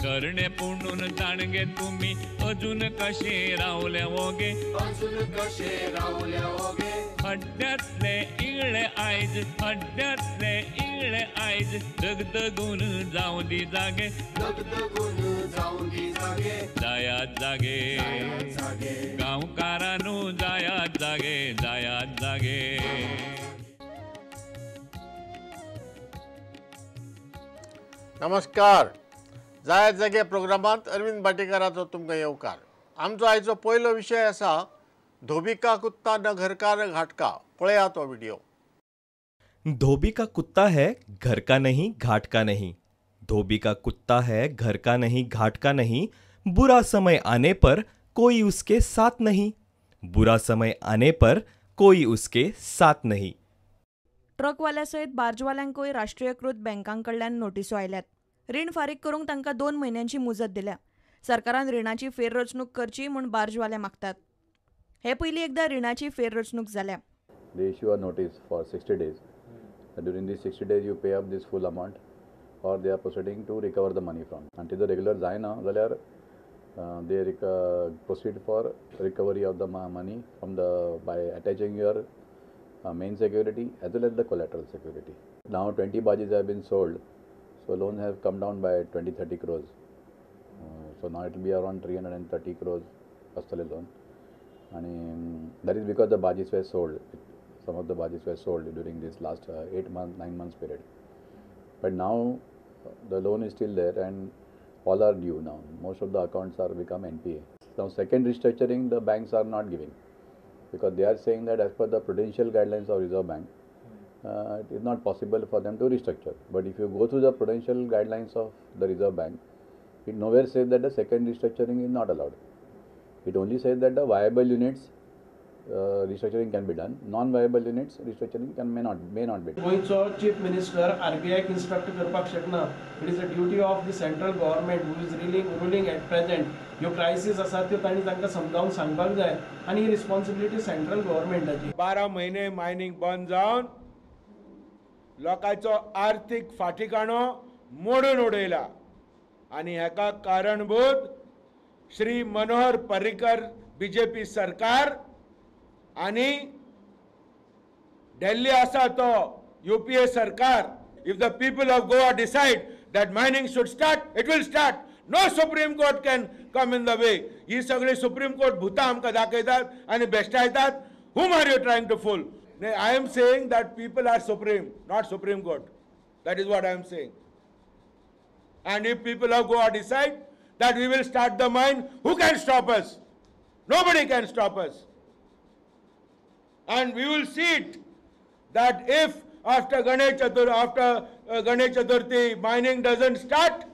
तरणे पुणून जाणगे तुमी अजून कशे रावले वोगे, अजून कशे रावले वोगे। हड्ड्यांतले इगळे आयज, हड्ड्यांतले इगळे आयज, दगदगून जावं दी जागे, दगदगून जावं दी जागे। जायात जागे गांवकारानू, जायात जागे, जायात जागे। नमस्कार, जायात जागे प्रोग्रामांत अरविंद भाटीकाराचो तुमकां येवकार। आमचो आयचो पयलो विशय आसा धोबी का कुत्ता न घर का न घाट का। पळया तो व्हिडिओ। धोबी का कुत्ता है घर का नहीं घाट का नहीं, धोबी का कुत्ता है घर का नहीं घाट का नहीं, बुरा समय आने पर कोई उसके साथ नहीं, बुरा समय आने पर कोई उसके साथ नहीं। ट्रकवाल्या सयत बार्जवाल्यांकूय राष्ट्रीयकृत बँकां कडल्यान नोटिसो आयल्यात। रीण फारीक करूंक तांकां 2 म्हयन्यांची मुजत दिल्या। सरकारान रिणाची फेररचणूक करची म्हूण बार्जवाले मागतात। हे पयलीं एकदां रिणाची फेररचणूक जाल्या। They issue a notice for 60 days. During these 60 days you pay up this full amount or they are proceeding to recover the money from. And ते रेग्युलर जायना जाल्यार they proceed for recovery of the money from the by attaching your main security as well as the collateral security. Now 20 barges have been sold, so loans have come down by 20-30 crores. So now it will be around 330 crores astale loan. And that is because the barges were sold. Some of the barges were sold during this last 8 months, 9 months period. But now the loan is still there and all are due now. Most of the accounts are become NPA. Now second restructuring the banks are not giving, because they are saying that as per the prudential guidelines of Reserve Bank, it is not possible for them to restructure. But if you go through the prudential guidelines of the Reserve Bank, it nowhere says that the second restructuring is not allowed. It only says that the viable units restructuring can be done, non-viable units restructuring can may not be done. गोंयचो chief minister आरबीआयक instruct करपाक शकना। It is a duty of the central government who is ruling at present. ह्यो crisis आसा त्यो तांणी तांकां समजावन सांगपाक जाय आनी ही रिस्पॉन्सिबिलिटी सेंट्रल गव्हर्मेंटाची। 12 म्हयने मायनिंग बंद जावन लोकांचो आर्थीक फाटीकाणो मोडून उडयला आनी हेका कारणभूत श्री मनोहर पर्रीकर बीजेपी सरकार आनी दिल्ली आसा तो यूपीए सरकार। If the people of Goa decide that mining should start, it will start. No Supreme Court can come in the way. ही सगळी सुप्रीम कोर्ट भुतां आमकां दाखयतात आनी बेश्टायतात। Whom are you trying to fool? I am saying that people are supreme, not Supreme Court. That is what I am saying. And if people of Goa decide that we will start the mine, who can stop us? Nobody can stop us. And we will see it that if after Ganesh Chaturthi mining doesn't start,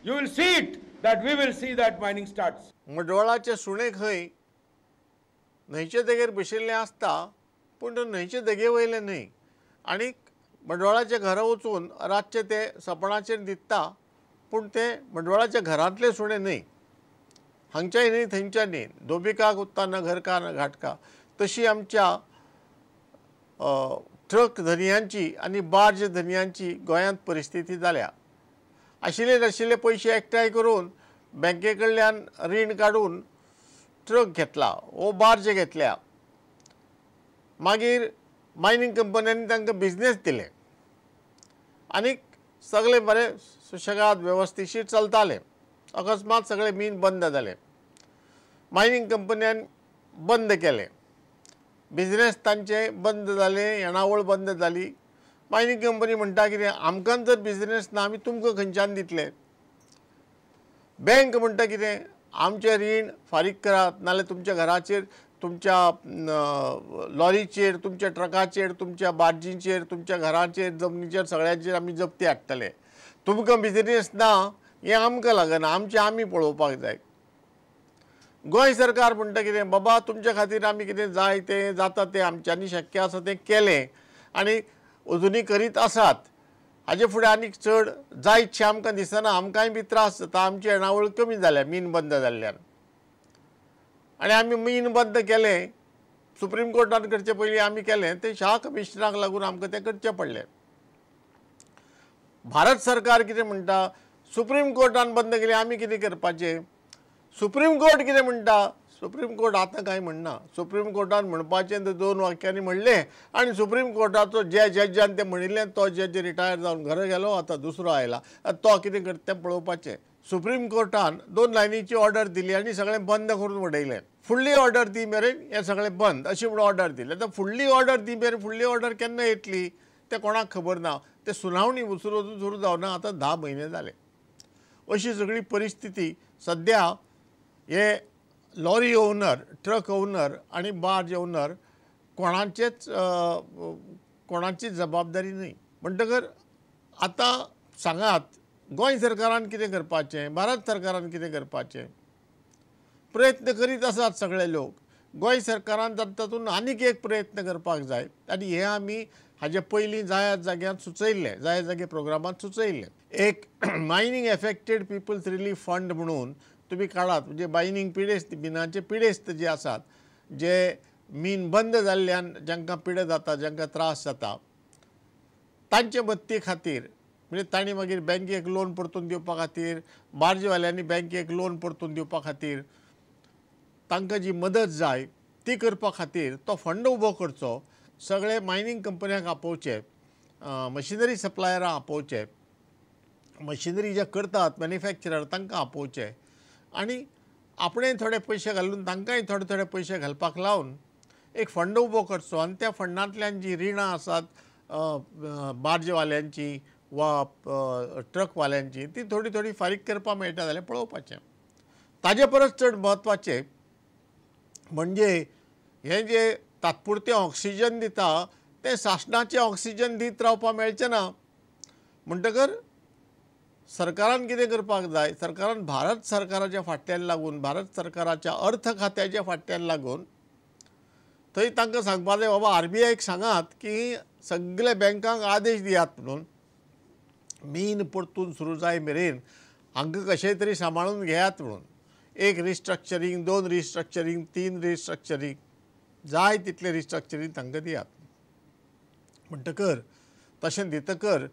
you will see it that we will see that mining starts. मडवळाचे सुणे खंय न्हंयचे देगेर बशिल्लें आसता, पूण न्हंयचे देगे वयलें न्हय आनी मडवळाच्या घरा वचून रातचे ते सपणाचेर दिता, पूण ते मडवळाच्या घरांतले सुणे न्हय, हांगच्याय न्हय थंयच्याय न्हय। धोबी का कुत्ता न घर का न घाट का, तशी आमच्या ट्रक धनयांची आनी बार्ज धनयांची गोंयांत परिस्थिती जाल्या। आशिल्ले नाशिल्ले पयशे एकठांय करून बँके कडल्यान रीण काडून ट्रक घेतला वो बार्ज घेतल्या, मागीर मायनींग कंपन्यांनी तांकां बिजनेस दिले आनी सगळें बरें सुशेगाद वेवस्थीशीर चलतालें। अकस्मात सगळें मीन बंद जालें, मायनींग कंपन्यान बंद केलें, बिजनेस तांचे बंद जाले, येणावळ बंद जाली। मायनींग कंपनी म्हणटा कितें, आमकां जर बिजनेस ना आमी तुमकां खंयच्यान दितले? बँक म्हणटा कितें, आमचें रीण फारीक करात नाल्यार तुमच्या घराचेर, तुमच्या लॉरीचेर, तुमच्या ट्रकाचेर, तुमच्या बार्जींचेर, तुमच्या घराचेर, जमनीचेर, सगळ्यांचेर आमी जप्ती हाडटले। तुमकां बिजनेस ना हें आमकां लागना, आमचें आमी पळोवपाक जाय। गोंय सरकार म्हणटा कितें, बाबा तुमच्या खातीर आमी कितें जाय तें जाता तें आमच्यांनी शक्य आसा तें केलें आनी अजुनूय करीत आसात। हाजे फुडें आनीक चड जायतशें आमकां दिसना, आमकांय बी त्रास जाता, आमची येणावळ कमी जाल्या मीन बंद जाल्ल्यान। आनी आमी मीन बंद केलें सुप्रीम कोर्टान करचे पयलीं आमी केलें तें शाह कमिशनराक लागून आमकां तें करचें पडलें। भारत सरकार कितें म्हणटा, सुप्रीम कोर्टान बंद केली, आमी कितें करपाचें? सुप्रीम कोर्ट कितें म्हणटा? सुप्रीम कोर्ट आतां कांय म्हणना. सुप्रीम कोर्टान म्हणपाचें तें 2 वाक्यांनी म्हणलें आनी सुप्रीम कोर्टाचो ज्या जज्जान तें म्हणिल्लें तो जज रिटायर जावन घरा गेलो, आतां दुसरो आयला, तो कितें करता तें पळोवपाचें. सुप्रीम कोर्टान 2 लायनीची ऑर्डर दिली आनी सगळें बंद करून उडयलें. फुडली ऑर्डर दी मेरेन हें सगळें बंद अशी म्हणून ऑर्डर दिली. आतां फुडली ऑर्डर दी मेरेन फुडली ऑर्डर केन्ना येतली तें कोणाक खबर ना. तें सुनावणी वचून वचून सुरू जावना, आतां 10 म्हयने जाले. अशी सगळी परिस्थिती सद्या हे लॉरी ओनर, ट्रक ओनर आनी बार्ज ओनर कोणाचेच कोणाची जबाबदारी न्हय. म्हणटकर आतां सांगात, गोंय सरकारान कितें करपाचें, भारत सरकारान कितें करपाचें? प्रयत्न करीत आसात सगळे लोक. गोंय सरकारान तातूंत आनीक एक प्रयत्न करपाक जाय आनी हें आमी हाजे पयलीं जायात जाग्यार सुचयल्लें, जाय जागे प्रोग्रामांत सुचयल्लें. एक mining affected peoples relief fund म्हणून तुमी काडात, म्हणजे मायनींग पिडेस्त, मिनाचे पिडेस्त जे आसात, जे मीन बंद जाल्ल्यान जांकां पिडा जाता, जांकां त्रास जाता, तांचे मदती खातीर, म्हणजे तांणी मागीर बँकेक लोन परतून दिवपा खातीर, बार्जवाल्यांनी बँकेक लोन परतून दिवपा खातीर तांकां जी मदत जाय ती करपा खातीर तो फंड उबो करचो. सगळे मायनींग कंपन्यांक आपोवचे, मशिनरी सप्लायरां आपोवचे, मशिनरी जे करतात मॅन्युफॅक्चरर तांकां आपोवचे आनी आपणें थोडे पयशे घालून तांकांय थोडे थोडे पयशे घालपाक लावन एक फंड उबो करचो आनी त्या फंडांतल्यान जी रिणां आसात बार्जवाल्यांची वा ट्रकवाल्यांची ती थोडी थोडी फारीक करपाक मेळटा जाल्यार पळोवपाचें. ताजे परस चड म्हत्वाचें म्हणजे हें जें तात्पुरतें ऑक्सिजन दिता तें सासणाचें ऑक्सिजन दीत रावपाक मेळचें ना. म्हणटकर सरकारान कितें करपाक जाय, सरकारान भारत सरकाराच्या फाटल्यान लागून, भारत सरकाराच्या अर्थ खात्याच्या फाटल्यान लागून थंय तांकां सांगपाक जाय, बाबा आरबीआयक सांगात की सगळे बँकांक आदेश दियात म्हणून मीन परतून सुरू जाय मेरेन हांकां कशें तरी सांबाळून घेयात म्हणून. एक रिस्ट्रक्चरींग, 2 रिस्ट्रक्चरींग, 3 रिस्ट्रक्चरींग, जाय तितलें रिस्ट्रक्चरींग तांकां दियात. म्हणटकर तशें दितकर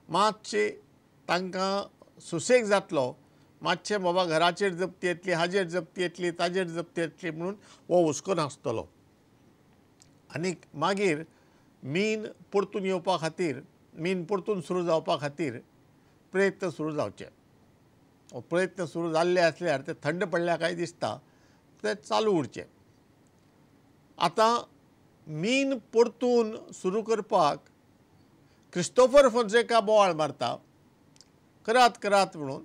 मातशें तांकां सुसेग जातलो, मातशें बाबा घराचेर जप्ती येतली, हाजेर जप्ती येतली, ताजेर जप्ती येतली म्हणून हो हुस्को नासतलो. आनीक मागीर मीन परतून येवपा खातीर, मीन परतून सुरू जावपा खातीर प्रयत्न सुरू जावचे. प्रयत्न सुरू जाल्ले आसल्यार ते थंड पडल्या काय दिसता, ते चालू उरचे. आतां मीन परतून सुरू करपाक क्रिस्तोफर फोन्सेका बोवाळ मारता, करात करात म्हणून.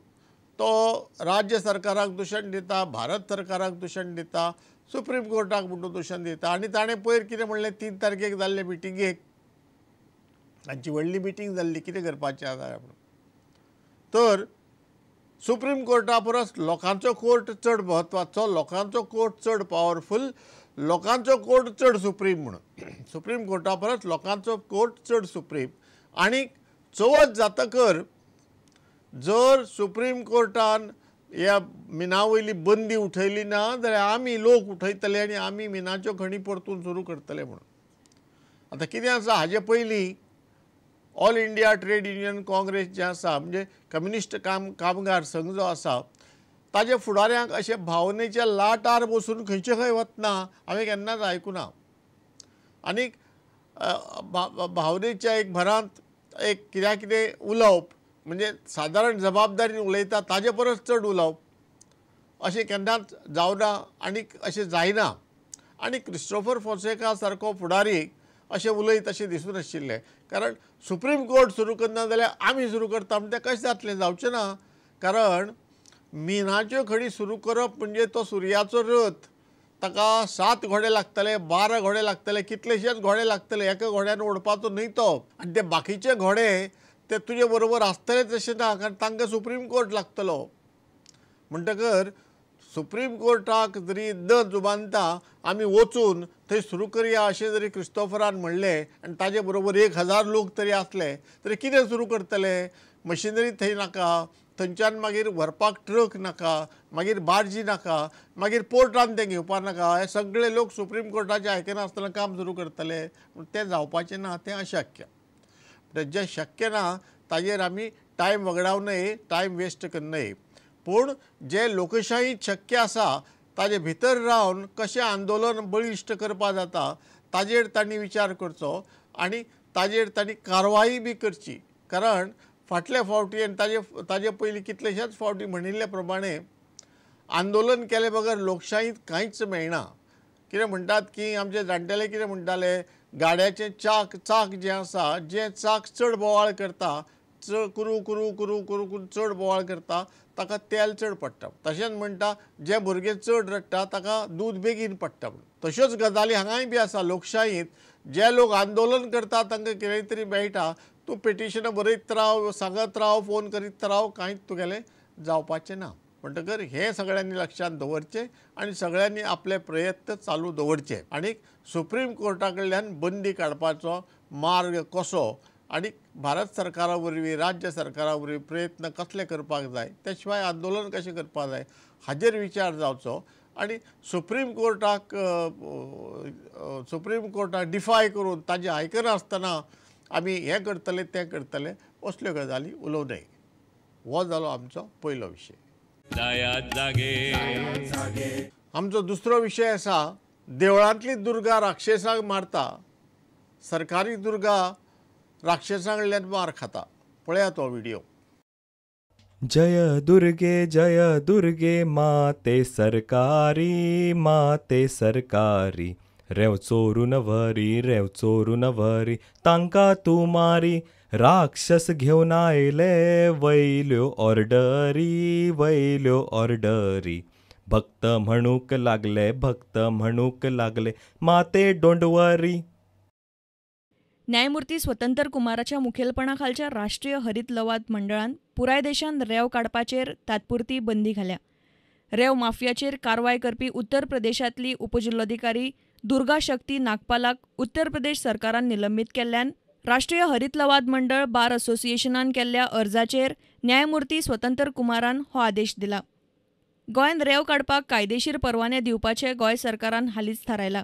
तो राज्य सरकाराक दुशण दिता, भारत सरकाराक दुशण दिता, सुप्रीम कोर्टाक म्हणून दुशण दिता. आनी ताणें पयर कितें म्हणलें, 3 तारखेक जाल्ले मिटिंगेक, तांची व्हडली मिटींग जाल्ली, कितें करपाचें आसा म्हणून. तर सुप्रीम कोर्टा परस लोकांचो कोर्ट चड म्हत्वाचो, लोकांचो कोर्ट चड पावरफूल, लोकांचो कोर्ट चड सुप्रीम म्हणून. सुप्रीम कोर्टा परस लोकांचो कोर्ट चड सुप्रीम. आनी चवथ जातकर जर सुप्रीम कोर्टान ह्या मिना वयली बंदी उठयली ना जाल्यार आमी लोक उठयतले आनी आमी मिनाच्यो खणी परतून सुरू करतले म्हणून. आतां कितें आसा, हाजे पयलीं all India trade union congress जें आसा, म्हणजे कम्युनिस्ट कामगार संघ जो आसा, ताजे फुडाऱ्यांक अशें भावनेच्या लाटार बसून खंयचे खंय वतना हांवें केन्नाच आयकुना. आनीक भावनेच्या एक भरांत एक कित्याक कितें उलोवप, म्हणजे सादारण जबाबदारीन उलयता ताजे परस चड उलोवप अशें केन्नाच जावना आनीक अशें जायना. आनी क्रिस्टोफर फोन्सेका सारको फुडारी अशें उलयत अशें दिसूं नाशिल्लें, कारण सुप्रीम कोर्ट सुरू करना जाल्यार आमी सुरू करता म्हण तें कशें जातलें, जावचें ना. कारण मिनाच्यो खणी सुरू करप म्हणजे तो सुर्याचो रथ, ताका 7 घोडे लागतले, 12 घोडे लागतले, कितलेशेच घोडे लागतले, एका घोड्यान ओडपाचो न्हय तो. आनी ते बाकीचे घोडे ते तुजे बरोबर आसतलेच अशें ना, कारण तांकां सुप्रीम कोर्ट लागतलो. म्हणटकर सुप्रीम कोर्टाक जरी न जुबानता आमी वचून थंय सुरू करया अशें जरी क्रिस्तोफरान म्हणलें आनी ताजे बरोबर 1000 लोक तरी आसले तरी कितें सुरू करतले? मशिनरी थंय नाका, थंयच्यान मागीर व्हरपाक ट्रक नाका, मागीर बार्जी नाका, मागीर पोर्टान तें घेवपाक नाका. हे सगळे लोक सुप्रीम कोर्टाचें आयकनासतना काम सुरू करतले, तें जावपाचें ना, तें अशक्य. जें शक्य ना ताजेर आमी टायम वगडावं नये, टायम वेस्ट करूं नये. पूण जे लोकशाही शक्य आसा ताजे भितर रावन कशें आंदोलन बळिश्ट करपा जाता ताजेर तांणी विचार करचो आनी ताजेर तांणी कारवाई बी करची. कारण फाटल्या फावटी आनी ताजे पयलीं कितलेशेच फावटी म्हणिल्ले प्रमाणे आंदोलन केले बगर लोकशाहीत कांयच मेळना. कितें म्हणटात की आमचे जाणटेले कितें म्हणटाले, गाड्याचें चाक जें आसा, जें चाक चड बोवाळ करता, चड कुरू कुरू कुरू कुरू कुरू चड बोवाळ करता ताका तेल चड पडटा. तशेंच म्हणटा जे भुरगें चड रडटा ताका दूद बेगीन पडटा म्हणून. तश्योच गजाली हांगाय बी आसा. लोकशाहीत जे लोक आंदोलन करता तांकां कितें तरी मेळटा. तूं पिटिशनां बरयत राव, सांगत राव, फोन करीत राव, कांयच तुगेलें जावपाचें ना. म्हणटकर हें सगळ्यांनी लक्षांत दवरचें आनी सगळ्यांनी आपले प्रयत्न चालू दवरचे आनी सुप्रीम कोर्टा कडल्यान बंदी काडपाचो मार्ग कसो आनी भारत सरकारा वरवीं, राज्य सरकारा वरवीं प्रयत्न कसले करपाक जाय, त्या शिवाय आंदोलन कशें करपाक जाय हाजेर विचार जावचो आनी सुप्रीम कोर्टाक डिफाय करून ताजें आयकनासतना आमी हें करतले तें करतले असल्यो गजाली उलोवं नये. हो जालो आमचो पयलो विशय. आमचो दुसरो विशय आसा, देवळांतली दुर्गा राक्षसांक मारता, सरकारी दुर्गा राक्षसां कडल्यान मार खाता. पळयात हो व्हिडिओ. जय दुर्गे जय दुर्गे माते सरकारी माते सरकारी, रेंव चोरून व्हरी रेंव चोरून व्हरी तांकां तूं मारी, राक्षस घेवन आयले वयल्यो ऑर्डरी वयल्यो ऑर्डरी, भक्त म्हणूंक लागले भक्त म्हणूंक लागले माते don't वरी. न्यायमूर्ती स्वतंत्र कुमाराच्या मुखेलपणाखालच्या राष्ट्रीय हरित लवाद मंडळान पुराय देशांत रेंव काडपाचेर तात्पुरती बंदी घाल्या. रेंव माफियाचेर कारवाय करपी उत्तर प्रदेशांतली उपजिल्लोधिकारी दुर्गा शक्ती नागपालाक उत्तर प्रदेश सरकारान निलंबीत केल्ल्यान राष्ट्रीय हरित लवाद मंडळ बार असोसिएशनान केल्ल्या अर्जाचेर न्यायमूर्ती स्वतंत्र कुमारान हो आदेश दिला. गोंयांत रेंव काडपाक कायदेशीर परवाने दिवपाचें गोंय सरकारान हालींच थारायलां.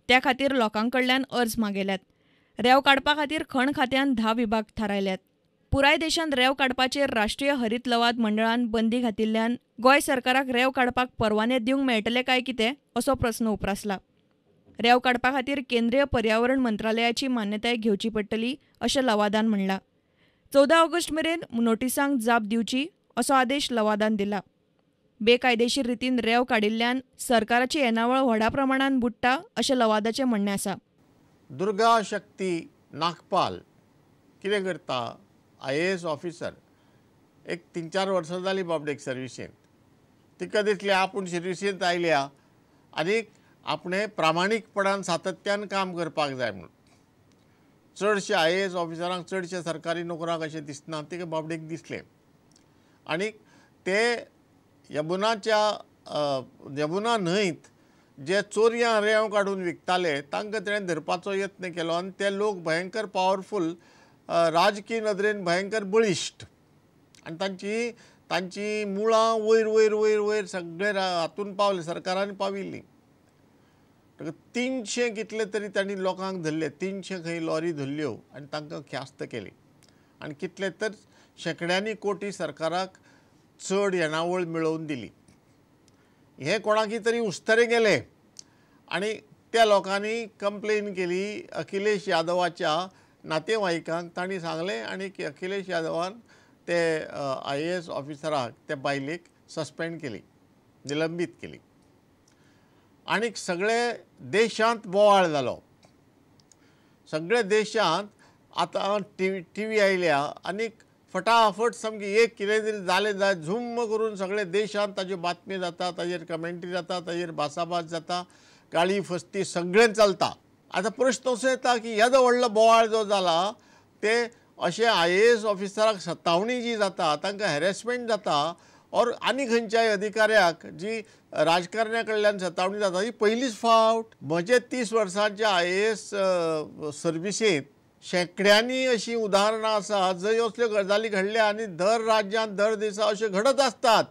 त्या खातीर लोकां कडल्यान अर्ज मागयल्यात. रेंव काडपा खातीर खण खात्यान 10 विभाग थारायल्यात. पुराय देशांत रेंव काडपाचेर राष्ट्रीय हरित लवाद मंडळान बंदी घातिल्ल्यान गोंय सरकाराक रेंव काडपाक परवाने दिवंक मेळटले काय कितें असो प्रस्न उप्रासला. रेंव काडपा खातीर केंद्रीय पर्यावरण मंत्रालयाची मान्यताय घेवची पडटली अशें लवादान म्हणलां. 14 ऑगस्ट मेरेन नोटिसांक जाप दिवची असो आदेश लवादान दिला. बेकायदेशीर रितीन रेंव काडिल्ल्यान सरकाराची येणावळ व्हडा प्रमाणान बुडटा अशें लवादाचें म्हणणें आसा. दुर्गा शक्ती नागपाल कितें करता, IAS officer, एक 3-4 वर्सां जालीं बाबडेक सर्विसेंत. तिका दिसलें आपूण सर्विसेंत आयल्या आनी आपणें प्रामाणीकपणान सातत्यान काम करपाक जाय म्हणून. चडशे IAS ऑफिसरांक, चडशे सरकारी नोकरांक अशें दिसना, तिका बाबडेक दिसलें आनी ते यमुनाच्या यमुना न्हंयत जे चोरयां रेंव काडून विकताले तांकां तेणें धरपाचो यत्न केलो आनी ते लोक भयंकर पावरफूल, राजकीय नदरेन भयंकर बळिश्ट आनी तांची तांची मुळां वयर वयर वयर वयर सगळे हातून पावले, सरकारान पाविल्लीं. 300 कितले तरी तांणी लोकांक धरले, 300 खंय लॉरी धरल्यो आनी तांकां ख्यास्त केली आनी कितले तर शेंकड्यांनी कोटी सरकाराक चड येणावळ मेळोवन दिली. हें कोणाकी तरी उस्तरे गेलें आनी त्या लोकांनी कंप्लेन केली अखिलेश यादवाच्या नातेवाईकांक. तांणी सांगलें आनी अखिलेश यादवान ते IAS ऑफिसराक, त्या बायलेक सस्पेंड केली, निलंबीत केली आनी सगळे देशांत बोवाळ जालो. सगळे देशांत आतां टी व्ही आयल्या आनी फटाफट सामकी एक कितें तरी जालें जाय झुम्म करून सगळे देशांत ताज्यो बातमी जाता, ताजेर कमेंट्री जाता, ताजेर भासाभास जाता, गाळी फस्ती सगळें चलता. आतां प्रश्न असो येता की येदो व्हडलो बोवाळ जो जाला ते अशे IAS ऑफिसराक सतावणी जी जाता, तांकां हॅरेसमेंट जाता और आनी खंयच्याय अधिकाऱ्याक जी राजकारण्या कडल्यान सतावणी जाता ही पयलीच फावट. म्हजे 30 वर्सांच्या IAS सर्विसेंत शेंकड्यांनी अशीं उदाहरणां आसा जंय असल्यो गजाली घडल्या आनी दर राज्यांत दर दिसा अश्यो घडत आसतात.